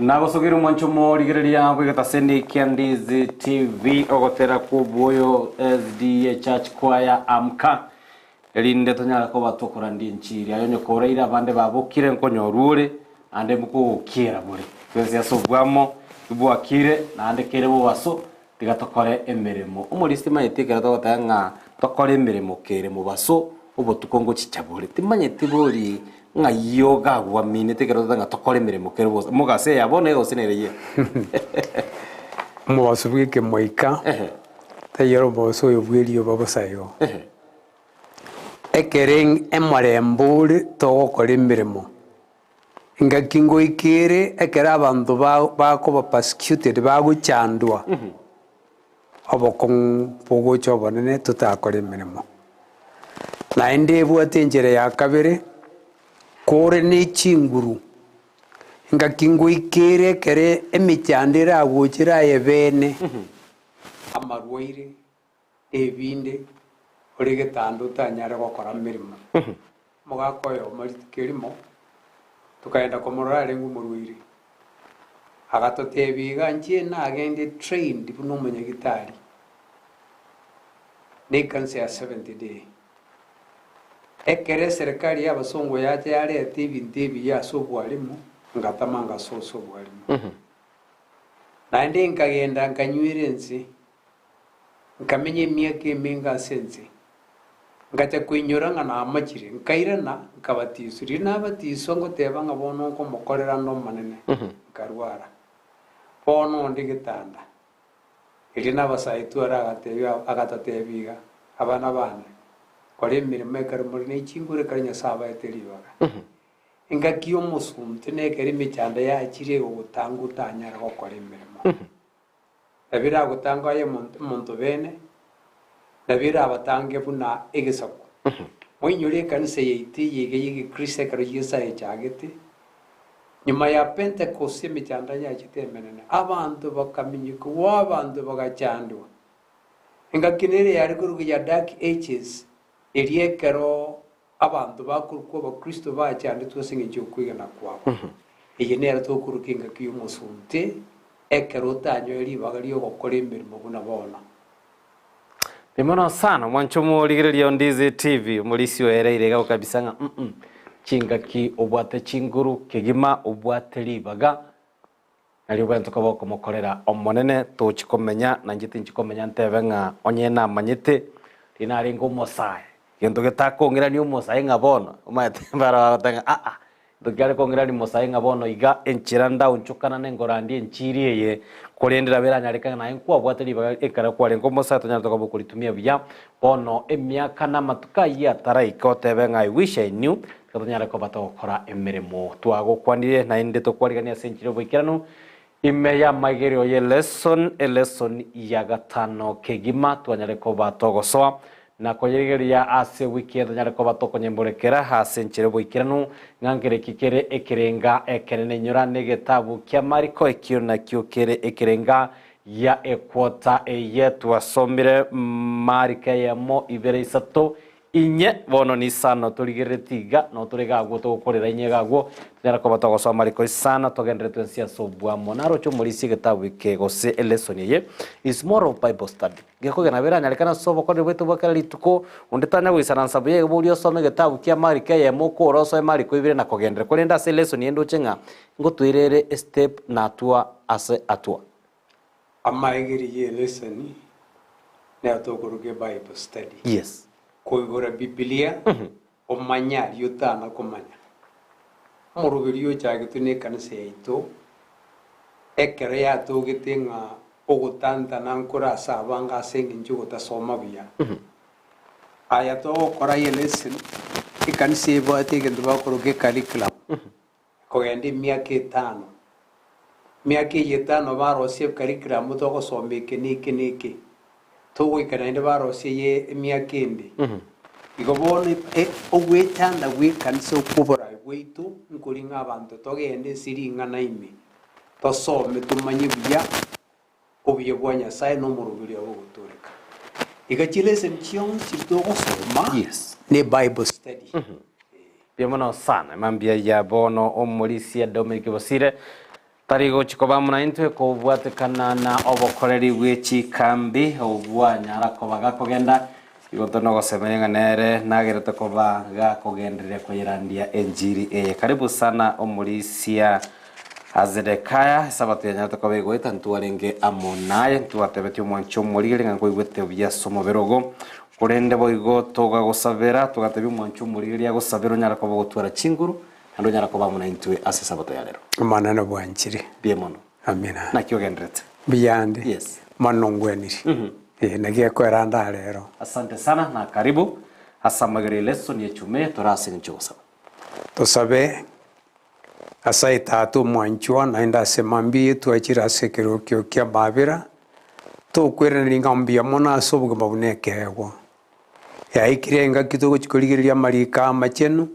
Nagosogire omwancho omorigereria bw'egetaseni kia Ndizi TV ogotera kw'obwoyo SDA Church Choir Amka erinde tonyare koba tokorandia enchiri aye onye koraire abande babokire nkonyorwa ore ande mkogokiera bore twensi ase obwamo bwakire naende kere bobaso Tiga tokore emeremo. Omorisia timanyeti ekero togoteba ng'a tokore emeremo kere mobaso, obotuko ngochicha bore. Timanyeti bori ng'ai ogagwaminete ekero togoteba ng'a tokore emeremo kere bosa. Mogaso eye ya bono iga gose nere eyio? Omobaso bwa ekemoika, Ehe. taiyo ore omobaso oyo bwa erioba bosa igo. Ehe. Ekere omorembe ore togokora emeremo. Engaki ngoika ere ekero abanto bakoba persecuted, bagochandwa, obokong'u bogocha obonene totakore emeremo. Naende ebwate enchera ya kabere, kore ne chinguru, engaki ngoika ere ekere emechando eragochere aye bene, amarwaire, ebinde, ore getanda otanyare gokora meremo. Omogaka oyomo rituko erimo, tokagenda komorora arenge omorwaire, agatotebia iga, Inche nagende trained buna omonyagitari na ekanisa ya Seventh Day. Ekero eserekari y'abasongo yacha yareta ebinto ebiya ase obwarimu, ngatama ngasoa ase obwarimu. Naende nkagenda nkanywera ense. Nkamenya emiaka emenge ase ense, ngacha koinyora ng'a namachire, nkairana, nkabatiswa. Riria nabatiswa ngoteba ng'a bono nkomokorera ande Omonene, nkarwara. Bono onde getanda. Erio nabasae tware agatebia agatotebia iga, Abana bane, kora emeremo ekero more ne chinguru ekero Nyasae abaete ribaga. Engaki y'omosunte na ekero emechando yachire egogotanga otanyare gokora emeremo. Nabio eragotange aye omonto bene, nabio erabatange buna egesaku. Moinyore ekanisa yaito eye iga y'Egekristo ekero Yeso ayechagete, nyuma ya Pentekosti emechando yachete emenene, abanto bakaminyokigwa, abanto bagachandwa. Engaki nere yare korokwa ya Dark Ages, eria ekero Abanto bakorokwa Abakristo bachandetwe ase engencho y'okwegena kwabo. Eye nero tokoroka engaki y'omosunte, ekero otanyoe ribaga ri'ogokora emeremo buna bono. Mbuya mono sana mwanche omorigereria o Ndizi TV, omorisia oereire iga gokabisa ng'a mm chingaki obwate chinguru kegima obwate ribaga nario obwenerete koba okomokorera Omonene tochi komenya na inche tinchi komenya ntebe ng'a onye namanyete riria narenge omosae gento getakong'irania omosae ng'a bono omanyete mbaro bagoteba ng'a aa gento kiare kong'irania omosae ng'a bono iga enchera ndaonchokanane nkorandie enchiri eye korende nabo eranyarekane naye nkwabwate ribaga ekero kwarenge omosae tonyarete koba okoritumia buya bono emiaka na amatuko ayio ataraika otebe ng'a I wish I knew Tiga tonyare koba togokora emeremo twagokwanire, naende tokwarigania ase enchera y'oboikeranu ime y'amaigerio y'elesson, elesson ya gatano kegima, twanyare koba togosoa na koyerigereria ase ewiki eye tonyare koba tokonyemborekera ase enchera y'oboikeranu ng'a nkereki kere ekerenga ekenene. Inyora negetabu kia Mariko ekio nakio kere ekerenga gia equota eye twasomire Mariko eyemo ibere isato Inye bono nisano torigereretie iga, noo tore iga agwo togokorera inye iga agwo, tonyare koba togosoa amariko isano, togenderere twensi ase oboamo. Naroche omorisia egetabu eke gose elesson eye is more of Bible study. Gekogera nabo eranyarekane ase obokoreri bwaito bwa kera rituko, onde tanya goisaransa buya iga boria osome egetabu kia amariko eyemo okore osoe mariko ibere na kogenderera. Korende ase elesson eye ndoche ng'a ngotoira ere estep na hatua ase hatua. Amaegeri y'eleseni nero tokoroka ebible study. Yes. Koigora Bibilia omanye aria otana komanya. Omoroberio ochagetwe n'ekanisa yaito ekero yatogete ng'a ogotantana nkore ase abange ase engencho y'ogotasoma buya. Aya togokora y'eleseni, ekanisa ebwate egento bakoroka ecurriculum. Kogenda emiaka etano. Emiaka eyio etano barosie curriculum togosoma eke na eke na eke. Togoika naende barosie eye emiaka ende. Igo bono e- ogwechanda gwa ekanisa okwo oboraai bwaito nkori ng'a abanto togende ase ring'ana ime, tosome tomanye buya obuya bwa Nyasae na omoroberi obo ogotooreka. Iga chilesson chionsi togosoma Yes. ne Bible study. Mbuya mono sana mambia ya bono omorisia Dominic Bosire. Tari gochi koba amo naintwe kobwatekana na obokoreri bwe chikambi obwanyara koba gakogenda, igo tore nogosemeria ng'a nere nagerete koba gakogendereria koyerandia enchiri eye. Karibu sana omorisia Zedekiah, esabato yanyarete koba egoeta ntwarenge amo naye, ntwatebetie omwanchi omorigeri ng'a nkoigwete buya ase omobere ogo, korende boigo togagosabera, togatebia omwanchi omorigeri agosabere onyare koba ogotwara chinguru, Naende onyare koba amo naintwe ase Esabato ya rero. Omonene bwanchire. Mbuya mono. Amina. Naki ogenderete? Mbuya ande. Yes. Mono ngweniri. Eh, naki ekoera ande aa rero. Asante sana na karibu ase amagera eleso ni echume tore ase eng'encho yogosaba. Tosabe, Nyasae Tata omwanchwa, naende ase mambia eye twachire ase ekerokio ki'amabera, tokweraneria ng'a mbuya mono ase obogima buna ekeegwa. Yaikire engaki togochia korigereria amariko amachenu,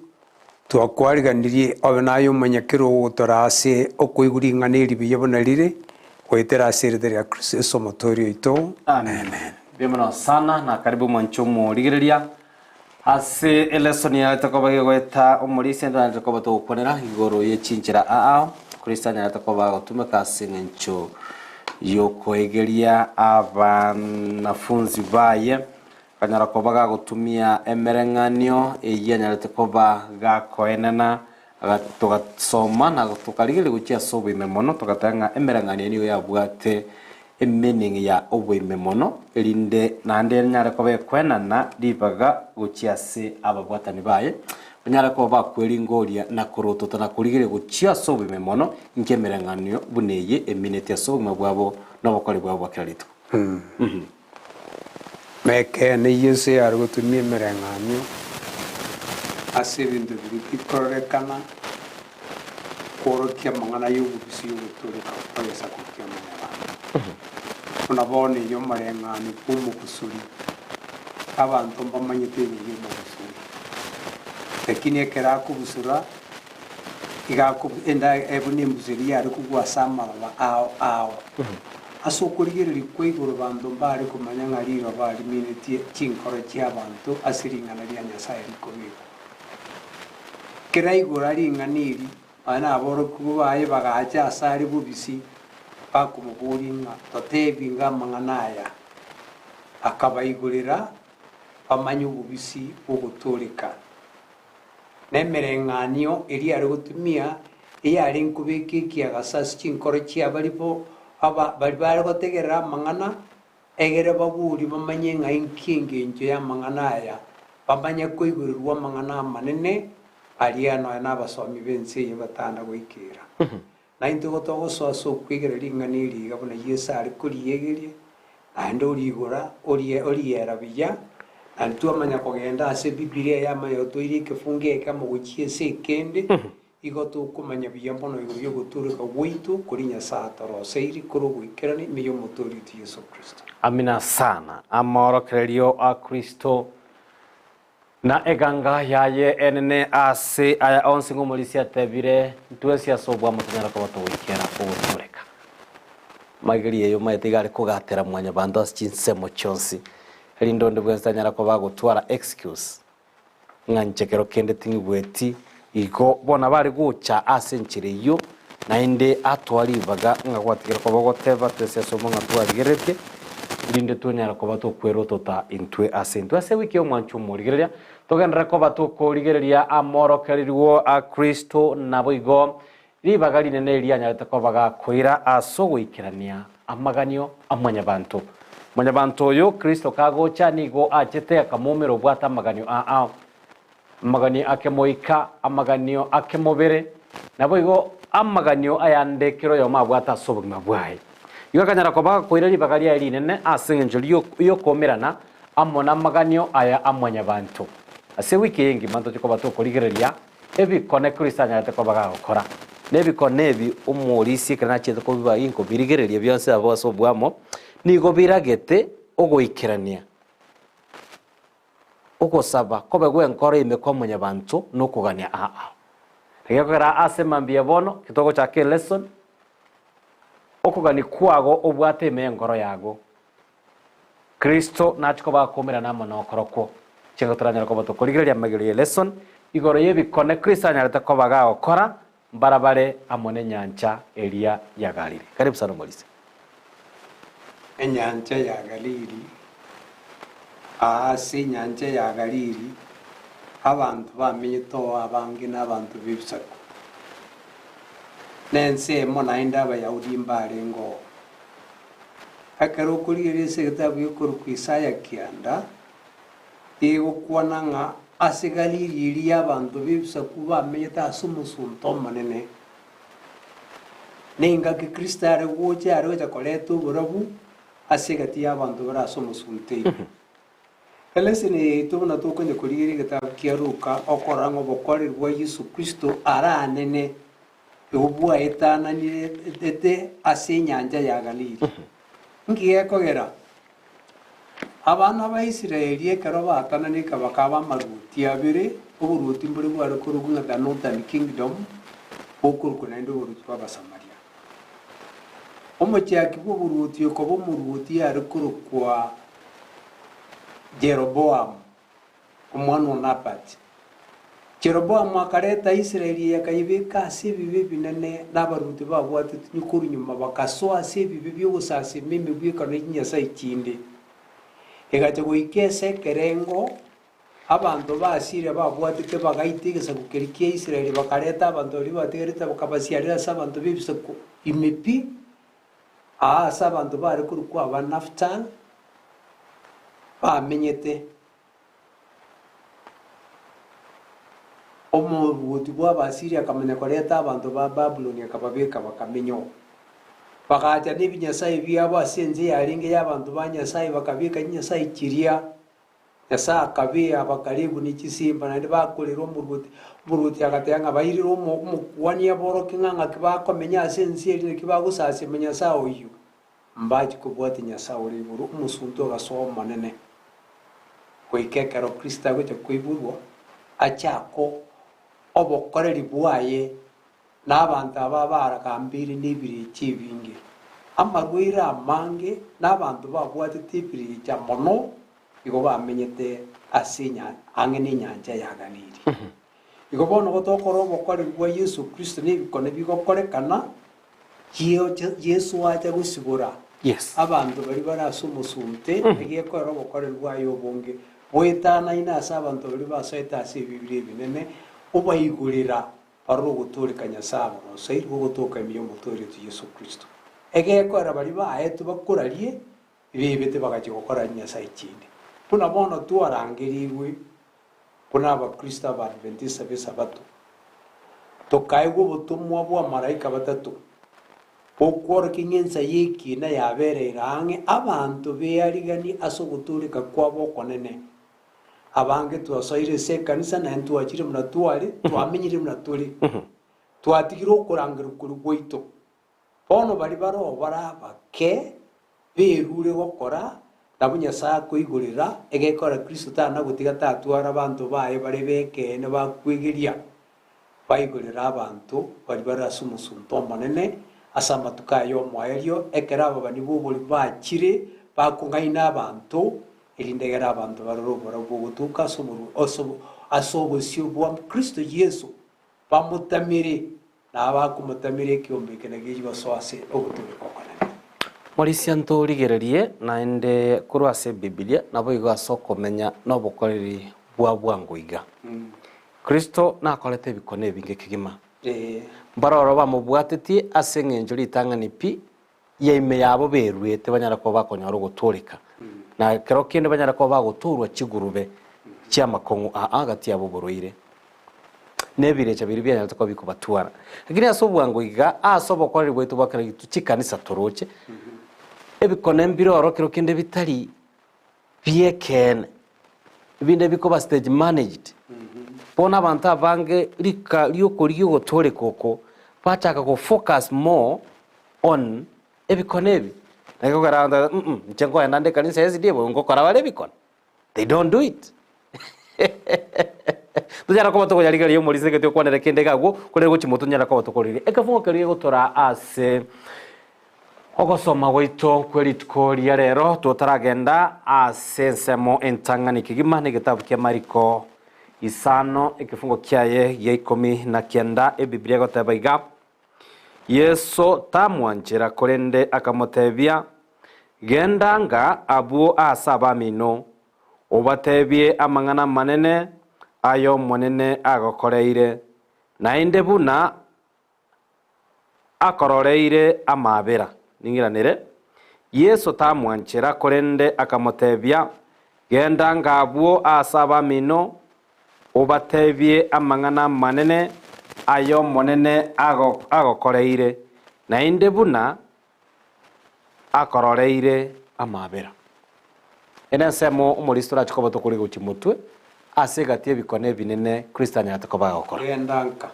twakwariganirie obe naye omonyakera ogotora ase okoigwa ring'ana eri buya buna rire, goetera ase erieta ria Kristo Yeso Omotoori oito. Amen. Mbuya mono sana na karibu mwanche omorigereria ase elesson yaete koba gegoeta omorisia ntanyarete koba togokwanera igoro ye chinchera aao Kristo anyarete koba agotumeka ase eng'encho yokoegeria abanafunzi baye Akanyara koba gagotumia emereng'anio eyio anyarete koba gakoenena, togasoma na tokarigereria gochia ase oboime mono, togateba ng'a emereng'anio eye nigo yabwate emeaning ya oboime mono, erinde naende enyare koba ekoenana ribaga gochia ase ababwatani baye, banyare koba bakweringoria na korotota na korigereria gochia ase oboime mono, inki emereng'anio buna eye emineti ase obogima bwabo na obokori bwabo bwa kera rituko. Nekeene Yeso yare gotumia emereng'anio ase ebinto biria bikororekana kworokia amang'ana y'obobisi y'ogotooreka kw'egesaku kia Mwanyabaanto. Buna bono eyio omoreng'anio bw'omobusuri, abanto mbamanyete igoro y'omobusuri, lakini ekero akobusura iga enda buna embusu eria yare kogwa ase amaroba ao ao. Ase okorigereria kwa igoro banto mbare komanya ng'a riroba riminetie chinkoro chi'abanto ase ring'ana ria Nyasae rikobekwa. Kera igoro ring'ana eri, nonya naborokigwa baye bagacha asare bobisi, bakomoboria ng'a, Totebie ng'a amang'ana aya? Akabaigorera bamanye obobisi bw'ogotooreka. Na emereng'anio eria are gotumia, eyarenge kobeka ekiagasa ase chinkoro chi'abaria bo aba baria bare gotegerera amang'ana, egere baborie bamanye ng'a inki engencho y'amang'ana aya, bamanye koigorerwa amang'ana amanene aria nonya nabasomi b'ense eye batana goikera. Naintwe igo togosoa ase okwegera ring'ana eri iga buna Yeso are koriegeria, naende origora, orie oriera buya, naende twamanya kogenda ase Ebibilia yamanya gotoira ekefungo ekemo gochia ase ekende, igo tokomanya buya mono igoro y'ogotooreka gwaito koria Nyasae atoroseirie kore ogoikeranu ime y'Omotoori oito Yeso Kristo. Amina sana. Amorokererio a Kristo Na eganga yaye enene ase aya onsi ng'omorisia atebire, Ntwensi ase obwamo tonyare koba togoikera ogotooreka. Mageri eye omanyete iga are kogatera mwanyabanto ase chinsemo chionsi, erinde onde bwensi tanyara koba agotwara excuse ng'a inche kero kende ting'igweti igo. Bono abare gocha ase enchera eyio, naende atoa ribaga ng'a gwatigire koba ogoteba twensi ase omo ng'a twarigereretie, erinde tonyare koba tokwerotota intwe ase intwe. Ase ewiki y'omwancho omorigereria, togenderere koba tokorigereria amorokererigwo a Kristo, naboigo ribaga rinene erio anyarete koba gakoira ase ogoikerania amaganio a mwanyabanto. Mwanyabanto oyo Kristo kagocha nigo achete akamoumera obwate amaganio aa. Amaganio akemoika, amaganio akemobere, naboigo amaganio ayande kera oyomo abwate ase obogima bwaye. Igo akanyara koba gakoira ribaga riaye rinene ase engencho y'okoumerana amo namaganio aya a mwanyabanto. Ase ewiki eye engima ntoche koba tokorigereria ebikone Kristo anyarete koba gagokora. Na ebikone ebi omorisia ekero nachiete kobiba ginkobirigereria bionsi abwo ase oboamo, nigo biragete ogoikerania. Ogosaba kobe gw'enkoro ime kwa mwanyabanto nokogania aa. Egekogera ase mambia bono titogochaka elesson, okogania kwago obwate ime y'enkoro yago. Kristo nache koba akoumerana amo nokorokwo. Chianga toranyare koba tokorigereria amagero y'elesson igoro y'ebikone Kristo anyarete koba gagokora. mbarabare amo nenyancha eria ya Galili. Karibu sana omorisia. Enyancha ya Galili. Aase enyancha ya Galili abanto bamenyete oo abange nabanto b'ebisaku, na ensemo naende Abayahudi mbarenge oo. Ekero okorigereria ase egetabu gekorokwa Isaya kianda, gegokwana ng'a ase Galili eria abanto b'ebisaku bamenyete ase omosunte omonene, Nengaki Kristo are gocha are gocha koreta oborabu ase egati y'abanto bare ase omosunte ime. Eleseni eye yaito buna tokonya korigereria egetabu kia Luka okorora ng'a obokoreri bwa Yeso Kristo are anene igo bwaetananirete ase enyancha ya Galili. Nki gekogera? Abana ba Israeli ekero baatananeka bakaba amaruoti abere, oboruoti mbore bware korokwa ng'a the Northern Kingdom, bokorokwa naende oboruoti bw'Abasamaria. Omochaki bw'oboruoti okoba omoruoti yare korokwa Jeroboamu, omwana o Nabati. Jeroboamu akareta Israeli eye akayebeka ase ebibe ebinene, na abaruoti babwatetwe korwa nyuma bakasoa ase ebibe bi'ogosasima emegwekano ye chinyasae chinde. Egacha goika ase ekerengo abanto b'Asiria babwatete bagaita egesaku keria kia Israeli, bakareta abanto baria batigarete bakabasiarera ase abanto b'ebisaku ime pi, aa ase abanto bare korokwa Abanaftali bamenyete. Omoruoti bw'Abaasiria akamanya koreta abanto ba Babuloni akababeka bakamenya oo. Bagacha nebinyasae biabo ase ense yarenge y'abanto ba Nyasae, bakabeka chinyasae chiria. Nyasae akabea abakarebu ne chisimba, naende bakorera omoruoti. Omoruoti agateba ng'a bairere omo omokuani aborokie ng'a ng'aki bakomenya ase ense eria naki bagosasima Nyasae oyio. Mbachie kobwatia Nyasae ore igoro, omosunte ogasoa Omonene, goika ekero Kristo agocha koiborwa, achake obokoreri bwaye na abanto aba baragambeire nebirecha ebinge, amarwaire amange, na abanto babwatete ebirecha mono, igo bamenyete ase ang'e nenyancha ya Galili. Igo bono gotokora obokoreri bwa Yeso Kristo na ebikone bigokorekana, Yeso acha gosibora abanto baria bare ase omosunte, egekorera obokoreri bwaye obonge boetanaine ase abanto baria basoete ase ebibiri ebinene, obaigorera barore ogotooreka Nyasae abaroseirwe ogotoka ime y'Omotoori oito Yeso Kristo. Egekorera baria baetwe bakorarie bebete bagachia gokora chinyasae chinde. Buna bono twarangerigwe buna Abakristo Abaadventista b'Esabato, tokaegwa obotomwa bw'amalaika batato bokworokia ng'a ensa y'ekiina yabereire ang'e abanto beariganie ase ogotooreka kwabo okonene. Abange twasoire ase ekanisa naende twachire buna tware, twamenyire buna tore, twatigire okorangerwa koria gwaito. Bono baria baroo bare abake berure gokora, nabo Nyasae akoigorera, egekora Kristo tana gotiga tatwara abanto baye bare b'ekeene bakwegeria, baigorere abanto baria bare ase omosunte omonene ase amatuko aya y'omoerio, ekero ababani b'oborimo bachire bakong'aina abanto, erinde egere abanto barore oborabu bogotoka ase oborwa ase obosio bwa Kristo Yeso. Bamotamere, na abakomotamera ekeombe eke nagechi gosoa ase ogotooreka okonene. Morisia ntorigererie naende korwa ase Ebibilia, naboigo ase okomenya nobokoreri bwa bwango iga. Kristo nakorete ebikone ebinge kegima. Mbaroro bamobwatetie ase eng'encho ritang'ani pi ya ime yabo beruete banyare koba bakonyora ogotooreka, na ekero kende banyare koba bagotoorwa chigurube chi'amakong'u aa gati yabo oborwaire, na ebirecha biria bianyarete koba bikobatwara. Lakini ase obwango iga, ase obokoreri bwaito bwa kera rituko, chikanisa toroche, ebikone mbire oro kero kende bitari bi'ekeene, ebinde bikoba stage managed. Bono abanto abange rika riokorigia ogotooreka oko, bachaka go focus more on ebikone ebi. Naki okogera abanto bagoteeba mm inche nkoenda nde ekanisa ya SDA bobe ngokora bare ebikone. They don't do it. Tonyara koba tokoyarigereria omorisia egati okwanere kende iga agwo, korende gochia motwe tonyara koba tokorigereria. Ekefungo keria gegotora ase Ogosoma gwaito kwe rituko ria rero totaragenda ase ensemo entang'ani kegima negetabu kia Mariko. Isano ekefungo kiaye gia ikomi na kianda Ebibilia egoteba iga, Yeso tamwanchera korende akamotebia, Genda anga abwo aase abamino, obatebie amang'ana amanene ay'Omonene agokoreire, naende buna akororeire amaabera. Ning'iranere. Yeso tamwanchera, korende akamotebia, Genda anga abwo aase abamino, obatebie amang'ana amanene ay'Omonene agokoreire, naende buna akororeire amaabera. Ere ensemo omorisia torache koba tokorigia gochia motwe ase egati y'ebikone ebinene Kristo anyarete koba agokora. Genda nka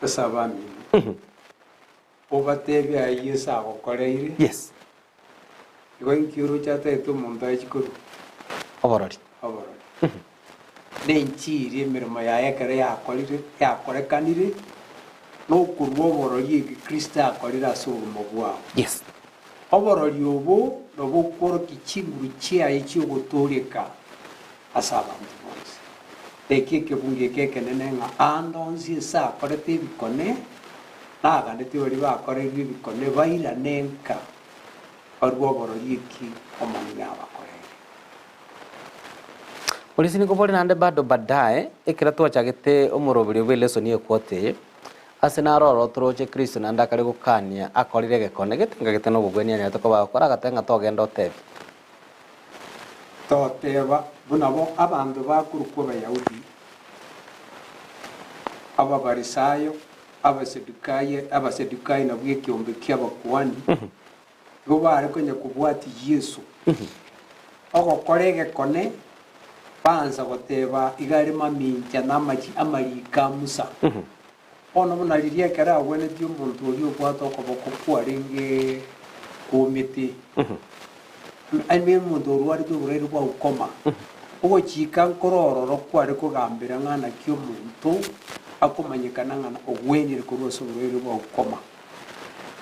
ase abamino, obatebie aya Yeso agokoreire. Yes. Igo inki oroche ataete omonto aye chikorwa? Oborori. Oborori. Nenchiri emeremo yaye ekero yakorire yakorekanire, nokorua oborori eki Kristo akorire ase obogima bwao. Yes. Oborori obo nobwo okworokia chinguru chiaye chi'ogotooreka ase abanto bonsi. Eki ekebungo eke ekenene ng'a aande onsi ase akorete ebikone, naganetie baria bakoreirwe ebikone bairane nka, barue oborori eki Omonene abakoreire. Polisi nigo bore naende bado baadaye, ekero twachagete omoroberio bw'elesoni y'equota eye, ase naro oro toroche Kristo naende akare gokania akorire egekone gete ngagete nobogwenia anyarete koba agokora agateba ng'a togenda otebie. Toteba buna bo abanto bakorokwa Abayahudi, Abafarisayo, Abasadukayo, Abasadukayo nabwo ekeombe ki'abakuani, Nigo bare konya kobwatia Yeso. Ogokora egekone, baansa goteba iga are mamincha namachi amariiko a Musa. Bono buna riria ekero agwenetie omonto oria obwate okoboko kwarenge kwomete, I mean omonto orwarete oborwaire bwa ukoma, ogochika nkoro ororo kware kogambera ng'a naki omonto akomanyekana ng'a ogwenire korwa ase oborwaire bwa ukoma.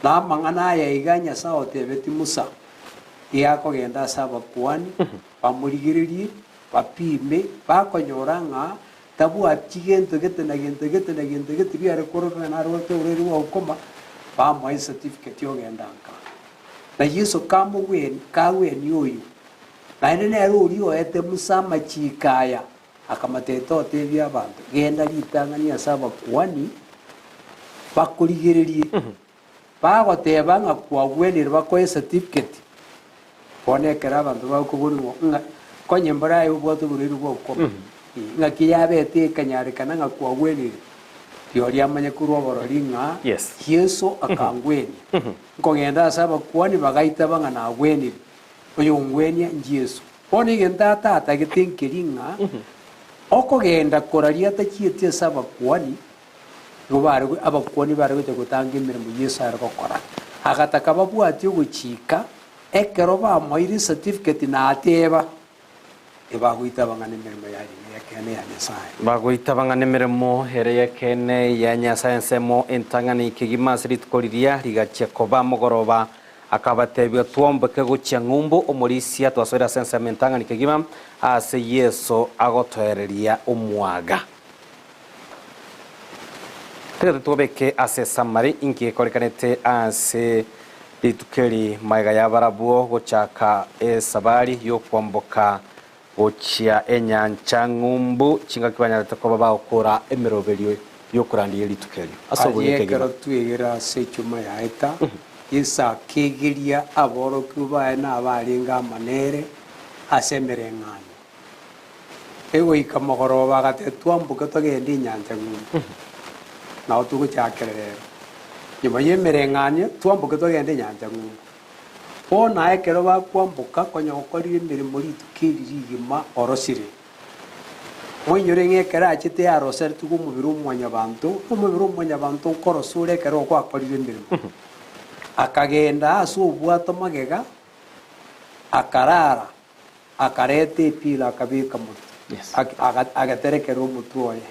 Na amang'ana aya iga Nyasae otebetie Musa, iga akogenda ase abakuani, bamorigererie, bapime, bakonyora ng'a tabwati gento gete na gento gete na gento gete biare korokana narwete oborwaire bwa ukoma, bamoa ecertificate ogenda nka. Na Yeso kamogwenia, kagwenia oyo, naende nere oria oete Musa amachiiko aya, Akamotebia, Totebia abanto, Genda ritang'ani ase abakuani bakorigererie, bagoteba ng'a kwagwenire bakoe ecertificate. Bono ekero abanto bakoborigwa ng'a konye mbore aye obwate oborwaire bwa ukoma, ng'aki yabete ekanyarekana ng'a kwagwenire, rirorio amanye korwa oborori ng'a Yes. Yeso akangwenia. Nkogenda ase abakuani bagaitaba ng'a nagwenire, oyongwenia n'Yeso. Bono egento atatagete nkeri ng'a okogenda koraria atachieti ase abakuani, nigo bare abakuani bare gocha gotanga emeremo Yeso are gokora. Agataka babwatie ogochika, ekero bamoeire ecertificate nateba, ebagoitaba ng'a nemeremo yarenge y'ekeene ya Nyasae. Bagoitaba ng'a nemeremo ere y'ekeene ya Nyasae ensemo entang'ani kegima ase rituko riria rigachia koba mogoroba Akabatebia, Twomboke gochia ng'umbu, omorisia, twasoire ase ensemo entang'ani kegima, aase Yeso agotoereria omwaga. Tiga totwobeke ase esamari inki gekorekanete ase rituko eri magega ya barabwo gochaka esabari y'okwamboka gochia enyancha ng'umbu, chingaki banyarete koba bagokora emeroberio y'okorandia rituko erio ase Aye oboyia ekero kegima. twegera ase echuma yaeta, Yeso akegeria aborokigwa baye na abarenge amo nere ase emereng'anio. Egoika mogoroba agateba, Twamboke togende enyancha ng'umbu. Nao togochakera rero. Nyuma y'emereng'anio, twamboke togende enyancha ng'umbu. Bono ekero bakwamboka konya gokorire emeremo rituko eri rigima orosire. Moinyore ng'a ekero achete yaroseretigwe omobere o mwanyabanto, omobere o mwanyabanto nkorosa ore ekero gwakorire emeremo. Akagenda ase obwato magega, akarara, akareta epilo akabeka motwe, Yes. ak- aga- agaterekerera omotwe oye.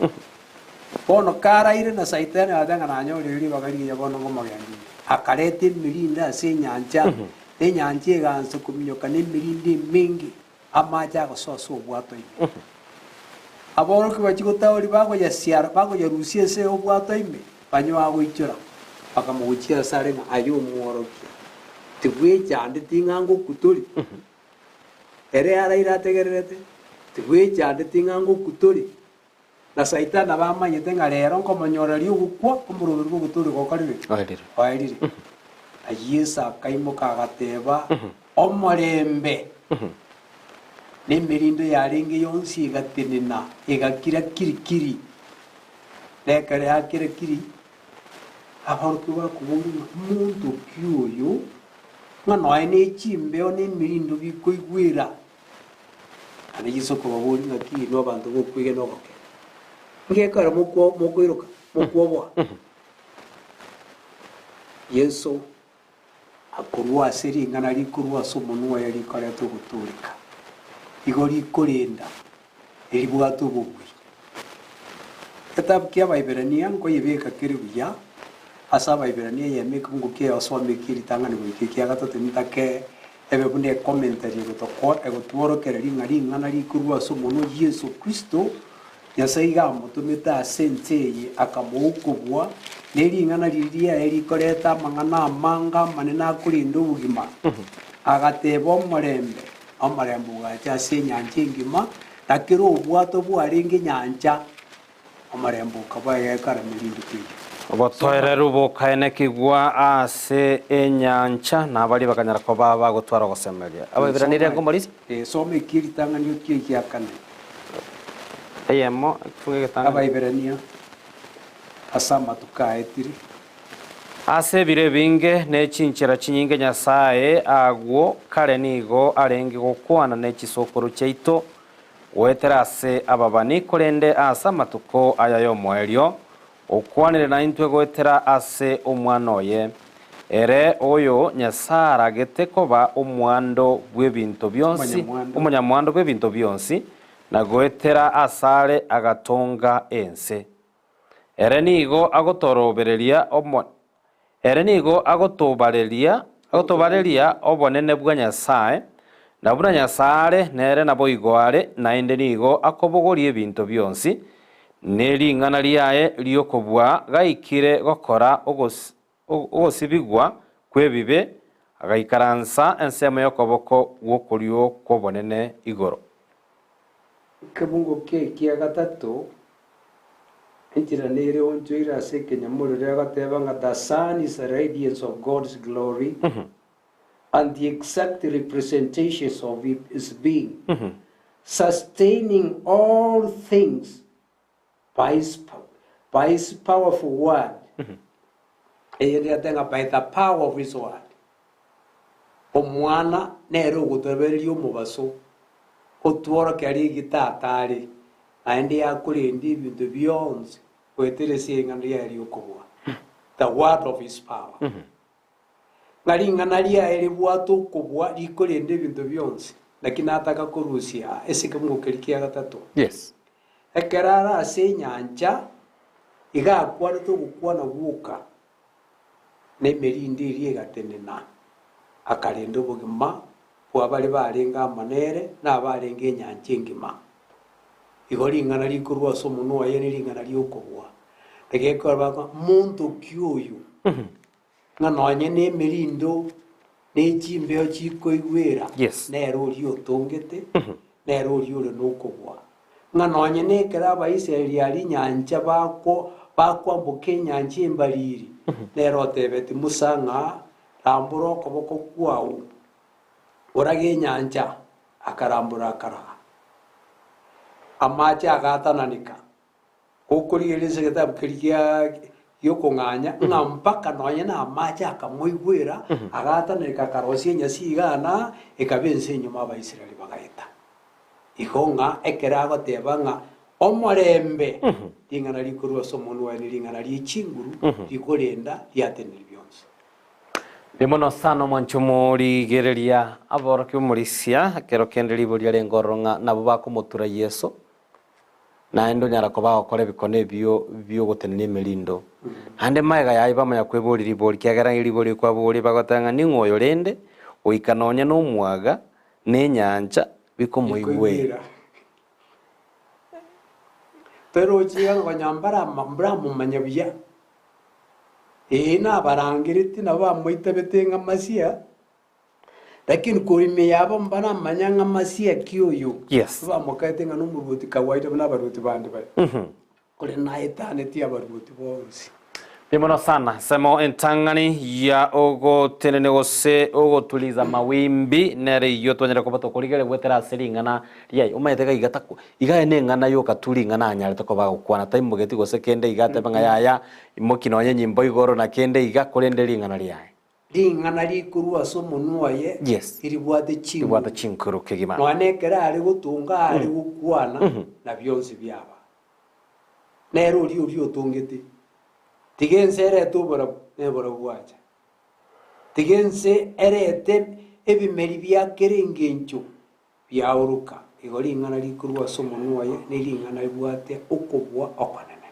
Bono karaire na Saitani agateba ng'a nanyorire ribaga rigiya bono ngomogendia inde. Akareta emerindo ase enyancha, na enyancha egaansa kominyoka na emerindo emenge, amache agosoa ase obwato ime. Aborokigwa bachia gotaoria bagoyasiara, bagoyarusia ense y'obwato ime, banyoa goichora, bakamogochia asare ng'a aye omworokia, tibwechandeti ng'a ngokwa tori? Ere araire ategererete, tibwechandeti ng'a ngokwa tori? Na Saitani nabo amanyete ng'a rero nkomonyoreria ogokwa, omoroberi bw'ogotooreka okorire ki? Oerire. Oerire. Na Yeso akaimoka agateba, Omorembe! Na emerindo yarenge yonsi egatenena, egakira kiri-kiri. Na ekero yakira kiri, aborokigwa bakoboria ng'a, Monto ki oyo, ng'a nonya ne chimbeo na emerindo bikoigwera? Naende Yeso akababoria, Ng'aki inwe abanto b'okwegena ogoke? Ngekero mokwo mokoiroka, mokwoboa? Yeso akorwa ase ring'ana rikorwa ase omonwa oye rikoreta ogotooreka, igo rikorenda eribwate obobui. Egetabu ki'Abaeberania nkoyebeka kere buya ase Abaeberania eyemo ekeungo kiaye osome ekie ritang'ani goika ekia gatato ntake Ebe buna ecommentary egotworokereria ng'a ring'ana rikorwa ase omonwa o Yeso Kristo, Nyasae iga amotomete ase ense eye akamoa okobua, ne ring'ana riria riaye rikoreta amang'ana amange amanene akorenda obogima. Agateba omorembe, omorembe ogacha ase enyancha engima, na kera obwato bwarenge nyancha. Omorembe okaba egekara merinde teiyo. Obotoereru bokaenekigwa ase enyancha, na abaria bakanyara koba bagotwara ogosemeria. Abaibiranirie Soma nkomorisia. eh, soma ekie ritang'ani okie egia kane. Eyemo, ekefungo egetang'ani. Abaibirania ase amatuko aetire. Ase ebiro ebinge ne chinchera chinyinge Nyasae agwo kare nigo arenge gokwana ne chisokoro chiaito Goetera ase ababani, korende ase amatuko aya y'omoerio, okwanire naintwe goetera ase Omwana oye, ere oyo Nyasae aragete koba omwando bw'ebinto bionsi, omonyamwando bw'ebinto bionsi, na goetera asare agatonga ense. Ere nigo agotorobereria omo Ere nigo agotobareria agotobareria obonene bwa Nyasae, na buna Nyasae are, nere naboigo are, naende nigo akobogoria ebinto bionsi, ne ring'ana riaye ri'okobua gaikire gokora ogosibigwa kw'ebibe, agaikaransa ensemo y'okoboko gw'okorio kw'obonene igoro. Ekebungo kia ekia gatato Enchera nere onchoire ase ekenyamorero egoteba ng'a the sun is the radiance of God's glory and the exact representations of his being, sustaining all things by his, by his powerful word. Eyende yateba ng'a by the power of his word. Omwana nere ogotobereria omobaso, otworokia rigita atare, naende yakorenda ebinto bionsi goetera ase ring'ana riaye ri'okobua, the word of his power. Ng'a ring'ana riaye ribwate okobua rikorenda ebinto bionsi, naki nataka korusia aa ase ekemungo keria kia gatato. Yes. Ekero are ase enyancha, iga akwanete ogokwana gwoka, na emerindo eria egatenena, akarenda obogima bwa baria barenge amo nere, na abarenge enyancha engima. Igo ring'ana rikorwa ase omonwa oye nering'ana ri'okobua. Rigekora bakwa, Monto ki oyo, ng'a nonye nemerindo ne chimbeo chikoigwera, Yes. nere oria otongete, nere oria ore nokobua. Ng'a nonye nekero Abaisraeli aria nyancha bakwo bakwamboka enyancha embariri, nere otebetie Musa ng'a, Rambora okoboko kwao, orage enyancha, akarambora akaraga. Amache agatananeka. Gokorigereria ase egetabu keria gia gi'okong'anya, ng'a mpaka nonye namache akamoigwera, agatananeka akarosia enyasi iga na ekaba ense enyuma Abaisraeli bagaeta. Igo ng'a ekero agoteba ng'a omorembe, ring'ana rikorwa ase omonwa oye nering'ana rie chinguru rikorenda riatenenire bionsi. Mbuya mono sana omwancho omorigereria aborokia omorisia, ekero kende riborio riarenge ororo ng'a nabo bakomotura Yeso, naende onyara koba agokora ebikone ebio biogotenenia emerindo. Naende magega yaye bamanya kweboria ribori, kiagera ribori kwaboria bagoteba ng'a ning'o oyo rende, goika nonye nomwaga, na enyancha bikomoigwera. Torochi iga konya mbarama mbaramomanya buya. Ee nabarangeretie nabo bamoitabete ng'a Masia, lakini korwa ime yabo mbaramanya ng'a Masia ki oyo. Yes. Bamokaete ng'a nomoruoti kawaida buna abaruoti bande bare. Korende naetanetie abaruoti bonsi. Mbuya mono sana. Ensemo entang'ani ya ogotenenia gose ogotuliza amawimbi nere eyio twanyare koba tokorigereria goetera ase ring'ana riaye. Omanyete iga iga taku iga aye neng'ana yoka tu ring'ana anyarete koba agokwana taimogeti gose kende iga atebe ng'a yaya imoki nonye enyimbo igoro na kende iga korende ring'ana riaye. Ring'ana rikorwa ase omonwa oye Yes. tiribwate chinguru. Ribwate chinguru kegima. Nonya nekero are gotonga are gokwana, na bionsi biaba. Nere oria oria otongete. Tiga ense erete oborabu, na oborabu bwacha. Tiga ense erete ebimeri bia kera engencho biaoroka. Igo ring'ana rikorwa ase omonwa oye nering'ana ribwate okobua okonene.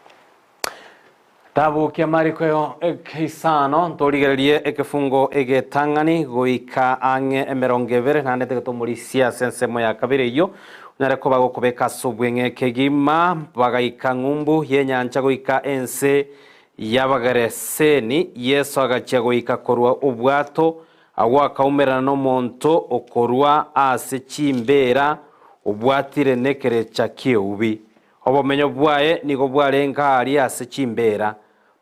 Tabu ki'amariko egeisano, ntorigererie ekefungo egetang'ani goika ang'e emerongo ebere, naende ntagete omorisia ase ensemo ya kabere eyio, onyare koba gokobeka ase obweng'e kegima. Bagaika ng'umbu y'enyancha goika ense y'Abagereseni. Yeso agachia goika korwa obwato, agwo akaumerana nomonto okorwa ase chimbeera obwatire nekerecha ki'eubi. Obomenyo bwaye nigo bwarenge aaria ase chimbeera,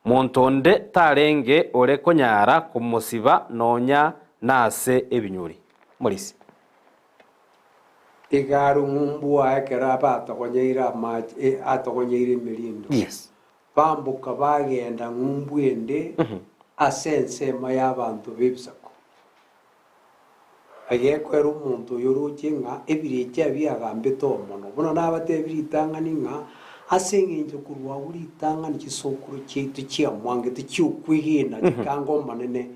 monto onde tarenge ore konyara komosiba nonya nase ebinyuri. Morisia. Iga arung'umbua ekero abatogonyeire amache, atogonyeire emerindo. Yes. Bamboka bagenda ng'umbu ende ase ensemo y'abanto b'ebisaku. Agekoera omonto oyo oroche ng'a ebirecha biagambete oo mono. Buna nabatebirie ritang'ani ng'a ase engencho korwa agwo ritang'ani chisokoro chiaito chiamwangete chi'okwegena chikanga Omonene.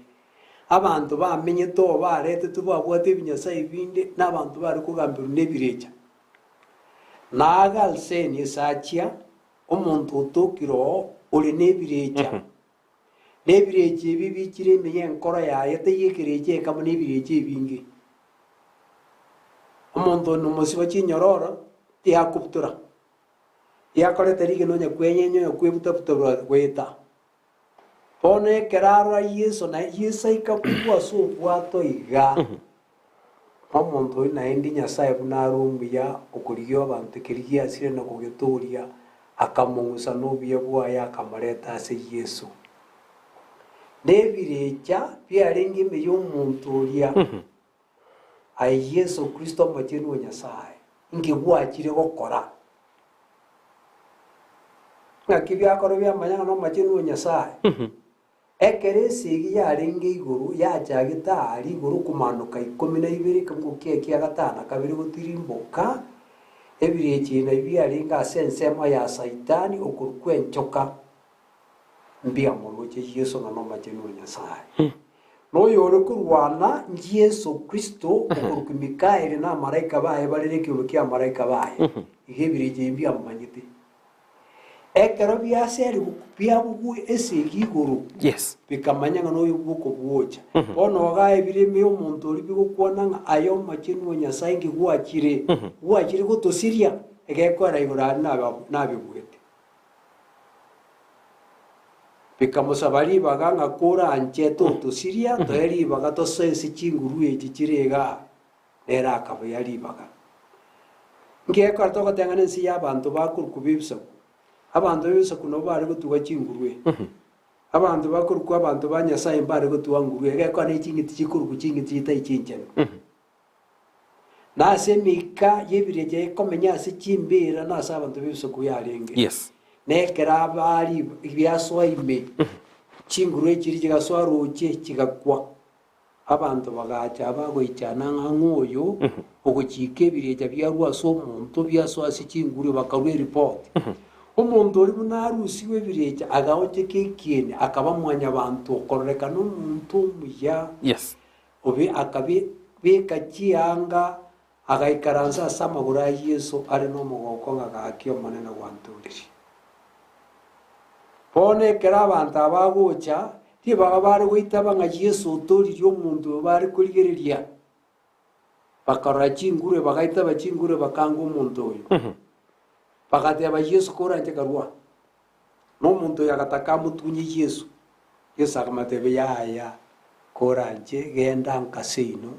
Abanto bamenyete oo baretetwe babwate ebinyasae binde, na abanto bare kogamberwa nebirecha. Na Agalseni esachia, omonto otokire oo ore nebirecha. Na ebirecha ebi bichire ime y'enkoro yaye, taiyo ekerecha ekemo na ebirecha ebinge. Omonto onde omosiba chinyororo tiakobutora, tiakorete rigena onye kwenyenya onye kwebuta-buta goeta. Bono ekero arora Yeso, na Yeso aika korwa ase obwato iga, omonto oyio naende Nyasae buna are omuya, okorigia abanto keria giasire na kogetooria, akamong'usa nobuya bwaye akamoreta ase Yeso. Na ebirecha biarenge ime y'omonto oria, aye Yeso Kristo Omochenu o Nyasae, inki gwachire gokora? Ng'aki biakorwa biamanya ng'a n'Omochenu o Nyasae? Ekero esegi yarenge igoro yachagete aaria igoro komanoka ikomi na ibere ekebugo kiaye kia gatano na kabere gotirimboka, ebirecha ebi biarenge ase ensemo ya Saitani okorokwa enchoka, mbiamoroche Yeso ng'a n'Omochenu o Nyasae. Na oyore korwana n'Yeso Kristo okorokwa Mikaeli na amalaika baye bare nekeombe ki'amalaika baye, iga ebirecha ebi mbiamomanyete. Ekero biaserigwe biabugwa esegi igoro, Yes. bikamanya ng'a noyo bw'okobwocha. Bono iga ebireme omonto oria bigokwana ng'a aye Omochenu o Nyasae inki gwachire, gwachire gotosiria, egekoera igoro aria nabe nabibuete. Bikamosaba ribaga ng'a koranche totosiria, toe ribaga tosoe ase chinguru echi chire igaa. Nere akaboyia ribaga. Ngekora togoteng'ana ense y'abanto bakorokwa b'ebisaku. Abanto b'ebisaku nabo bare gotuga chingurue. Abanto bakorokwa abanto ba Nyasae mbare gotuga ngurue, egekora ne ching'iti chikorokwa ching'iti chitari chinchenu. Na ase emeika y'ebirecha ekomenya ase chimbeera na ase abanto b'ebisaku yarenge. Yes. Na ekero abari biasoa ime, chingurue chiria chigasoa roche chigakwa. Abanto bagacha bagoichana ng'a ng'o oyo ogochika ebirecha biarua ase omonto biasoa ase chinguru, bakarua eripoti. Omonto oria buna arusigwe ebirecha agaoncheka ekieni, akaba mwanyabanto okororekana omonto omuya, Yes. obe akabeka chianga, agaikaransa ase amagoro a Yeso are nomogoko ng'a gaki Omonene gwantooririe. Bono ekero abanto aba bagocha, ribaga bare goitaba ng'a Yeso otooririe omonto oyo bare korigereria, bakarora chingurue, bagaitaba chingurue bakanga omonto oyo. Bagateba Yeso, Koranche karua. Na omonto oyo agataka amotunye Yeso. Yeso akamotebia, Yaya, koranche, genda nka seino,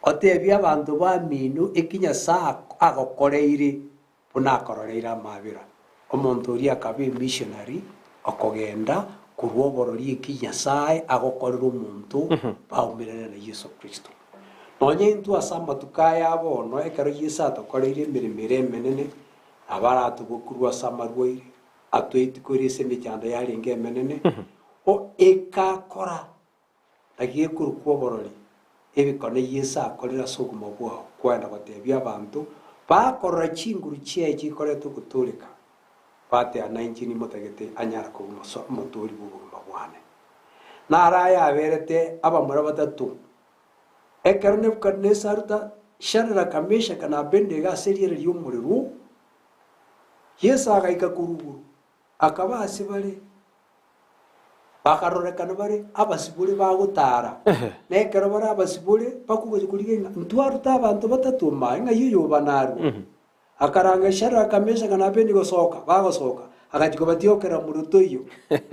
otebie abanto bamino eki Nyasae agokoreire, buna akororeire amabera. Omonto oria akaba emissionary okogenda korwa oborori eki Nyasae agokorera omonto baumerane na Yeso Kristo. Nonya intwe ase amatuko aya a bono ekero Yeso atokoreire emeremo ere emenene, nabo aratobokurwe ase amarwaire, atoetikorie ase emechando yarenge emenene, o ekakora naki gekorokwa oborori, ebikone Yeso akorire ase obogima bwao, kwagenda gotebia abanto, bakorora chinguru chiaye chikoreta ogotooreka, bateba nainche nimotagete anyare koba omotoori bw'obogima bwane. Naro aya aberete abamura batato, ekero Nebukadinesari ta Shadraka, Meshaka, na Abednego ase riera ri'omorero, Yeso agaika korwa igoro, akaba ase bare, bakarorekana bare abasibore bagotara. Na ekero bare abasibore, bakogocha korigia ng'a ntwarute abanto batato ime, ng'ai oyobanarua? Akaranga Shadraka, Meshaka, na Abednego gosoka, bagosoka, agachia kobatiokera morero toiyo.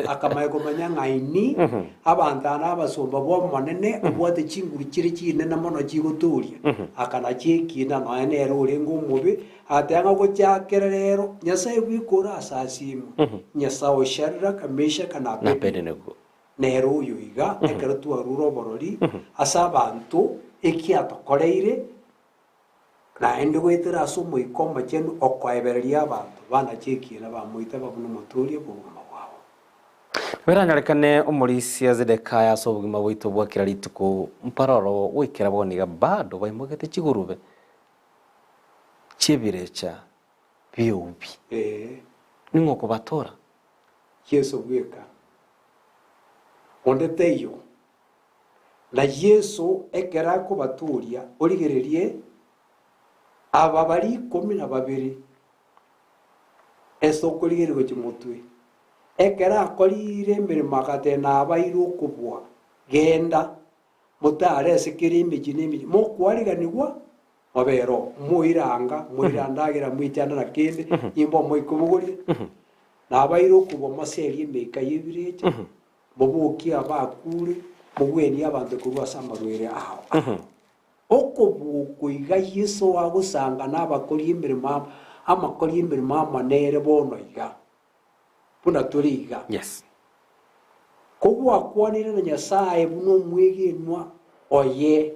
Akamanya komanya ng'a inwe abanto aa nabasomba b'Omonene, obwate chinguru chire chinene mono chigotooria. Akanacha ekiina nonya nere orenge omobe, agateba ng'a gochakera rero Nyasae bweka ore asasiimwe, Nyasae o Shadraka, Meshaka, na Na Abednego. Abednego. Nere oyo iga, ekero twarure oborori ase abanto eki atokoreire, Naende goetera ase Omoika Omochenu okoebereria abanto banache ekiina bamoite babe nomotooria bw'obogima bwabo. Biranyarekane omorisia Zedekiah ase obogima bwaito bwa kera rituko mparoro goikera bono iga bado baimogete chigurube chi'ebirecha bi'eubi. Ee. Ning'o okobatora? Yeso bweka. Onde taiyo. Na Yeso ekero akobatuuria, origererie aba baria ikomi na babere ase okorigereria gochia motwe. Ekero akorire emeremo agateba, Nabaeire okobua, genda, motare ase kera emechie na emechie, mokwariganigwa mobere oo, moire anga, moire endagera, mwechande na kende, nimbe omoikobogoria. Nabaeire okobua moserie emeika y'ebirecha, Mobokie abakure, mogwenie abanto korwa ase amarwaire ao ao. Okobokwa iga Yeso agosanga nabakori emeremo amakori emeremo amo nere bono iga, buna tore iga. Yes. Kogwakwanire na Nyasae buna omwegenwa oye,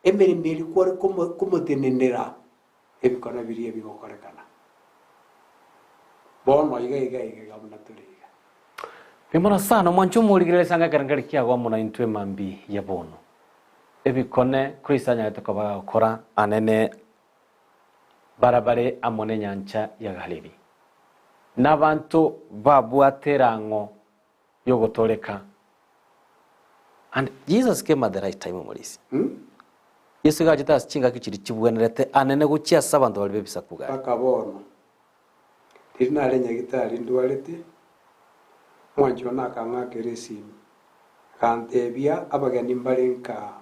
emeremo eria kware komotenenera, ebikone biria ebigokorekana. Bono iga iga iga iga buna tore iga. Mbuya sana omwanche omorigereria ase ekero nkeri kiago amo naintwe mambia ya bono. Ebikone Kristo anyarete koba gagokora anene barabare amo nenyancha ya Galili. Nabanto babwate erang'o yogotooreka And Jesus came at the right time omorisia. Yeso iga achete ase chingaki chiria chibwenerete anene gochia ase abanto baria b'ebisaku gari. Mpaka bono, riria nare nyagitari ndwarete, omwanchi one akang'akera esimi, agantebia abageni mbare nkaa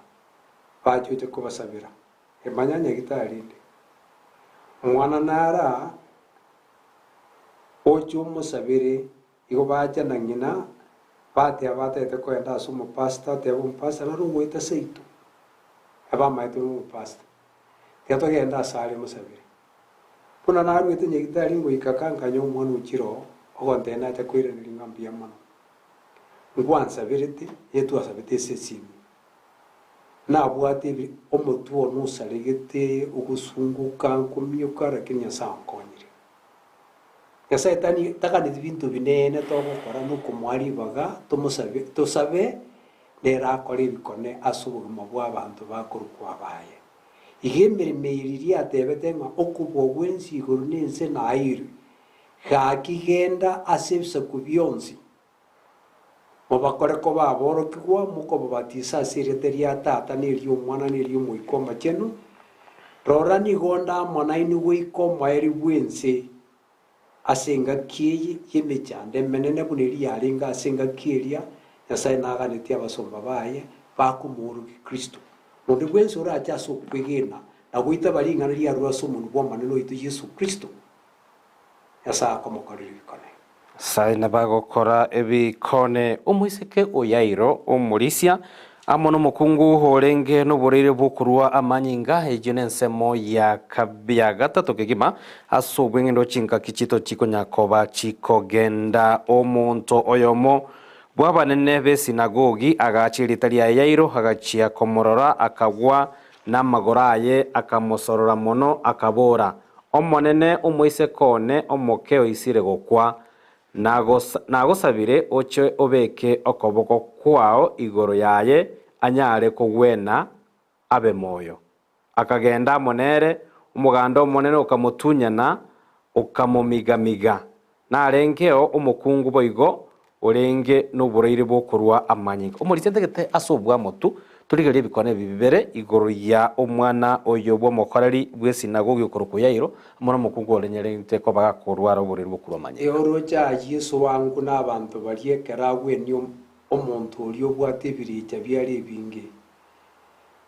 bachoche kobasabera. Emanya nyagitari inde. Omwana nare aa, oche omosabere Igo bacha na ng'ina, bateba batagete kogenda ase omopastor, oteba omopastor nare ogoeta seito, abamaete buna omopastor, tiga togende ase are mosabere. Buna naruete nyagitari ngoika ka nkanywa omwana ochire oo, ogontebia nacha koiraneria ng'a mbuya mono. Nkwansaberete, eye twasabete ase esimi. Nabwate ebi omotwe one osaregete, ogosunguka, nkomioka lakini Nyasae onkonyire. Nyasae tani taganeti binto binene togokora nokomoa ribaga tomosabe tosabe nere akore ebikone ase obogima bw'abanto bakorokwa abaye. Iga emeremo eye riria atebete ng'a okobua gwensi igoro na ense naeirwe, gaki genda ase ebisaku bionsi, mobakore koba aborokigwa, mokobabatisa ase erieta ria Tata na eri'Omwana na eri'Omoika Omochenu, rora nigo nde amo nainwe goika omoerio bw'ense. Ase engaki eye y'emechando emenene buna eria yarenge ase engaki eria, Nyasae naganetie abasomba baye bakomoorokia Kristo. Onde bwensi orache ase okwegena na goitaba ring'ana riarure ase omonwa bw'Omonene oito Yeso Kristo. Nyasae akomokorera ebikone. Nyasae nabagokora ebikone. Omoiseke o Yairo, omorisia, amo nomokungu orenge noboreire bw'okorua amanyinga, eyio nensemo ya ya gatato kegima ase obweng'endo chingaki chito chikonya koba chikogenda. Omonto oyomo bw'abanene b'esinagogi agacha erieta riaye Yairo, agachia komorora, akagwa namagoro aye, akamosorora mono, akabora, Omonene, omoiseke one omoke oisire gokwa, nagosabire oche obeke okoboko kwao igoro yaye anyare kogwena abe moyo. Akagenda amo nere, omoganda omonene okamotunyana, okamomiga-miga. Narengeo omokungu boigo orenge noborwaire bw'okorua amanyinga. Omorisia ntagete ase obwamotu torigererie ebikone ebi bibere igoro ya omwana oyo bw'omokoreri bw'esinagogi okorokwa Yairo, amo nomokungu orenyerente koba gakorwara oborwaire bw'okorua amanyinga. Eoroche aa Yeso wango nabanto baria ekero agwenie omonto oria obwate ebirecha biare ebinge.